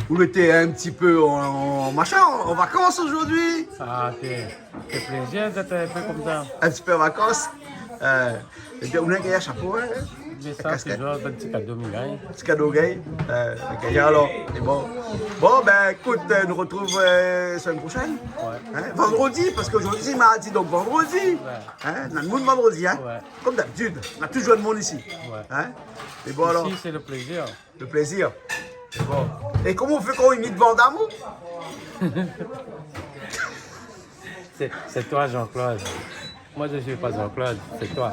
vous mettez un petit peu en, en machin, en vacances aujourd'hui ? Ah, ok. Fé plézir d'èt in pé konmsa. In ti pé an vakans. Euh, ébin, ou la gingn in shapo, hein ? Mé sa, sé kaskèt. Sé zanr de ti kado mi gingn. Ti kado gingn. Euh, ok, alor, sé bon. Bon, bin, ékout, euh, nou artrouv, euh, semèn proshèn. Ouais. Hein ? Vandrodi, parske zordi sé mardi, donk vandrodi. Ouais. Hein ? Nana moun vandrodi, hein ? Ouais. Konm dabitid, nana touzour d'moun isi. Ouais. Hein ? É bon, alor. Isi, sé lo plézir. Le plaisir. Bon. Et comment on fait quand on imite Van Damme ? C'est, c'est toi, Jean-Claude. Moi, je suis pas Jean-Claude, c'est toi.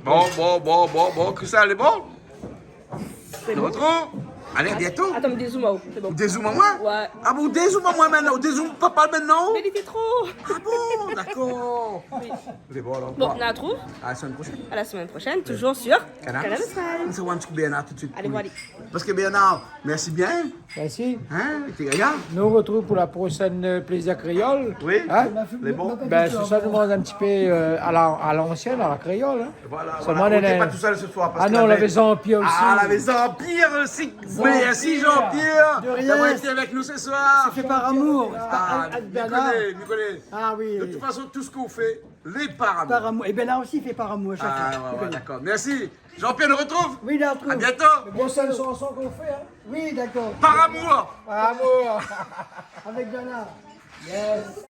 Bon, bon, bon, bon, bon, Christelle, lé bon ? Lé bon. Nou artrouv. Alé, a bientôt. Atann, dézoom aou, lé bon. Ou dézoom amoin ? Ouais. Ah bon, ou dézoom amoin mintnan, ou dézoom papa mintnan ? Mé li té tro. Ah bon, dakor. Oui. Lé bon, alor. Bon, nou artrouv. À la semaine prochaine. À la semaine prochaine, toujours sur Kanal Austral. Kanal Austral. Nou sa oir in ti kou Bernard tout de suite. Alé, oui. Voilà. Parske Bernard, mèrsi bien. Mèrsi. Hein, té gayar. Nou artrouv pou la proshèn, euh, Plézir Kréol. Oui. Hein ? Lé bon. Ben, sé sa, nou manz in ti pé, euh, à la, à l'ancienne, à la créole, hein. Voilà, voilà. Sèlman, nou lé pa tousèl se soir, parske... Ah non, lavé Jean-Pierre osi. Ah, lavé Jean-Pierre osi. Jean-Pierre. Mèrsi Jean-Pierre d'avoir été avec nous ce soir. De rien. Sé fé par amour. Ah, mi koné, mi koné. Ah oui. De toute façon, tout ce qu'on fait, lé par amour. Par amour. Et Bernard aussi fait par amour à chaque fois. Ah ouais, ouais, d'accord. Merci. Jean-Pierre, nou artrouv. Oui, nou artrouv. À bientôt. Bon, sé in shanson k'ou fé, hein ? Oui, d'accord. Par amour. Par amour. Avec Bernard. Yes.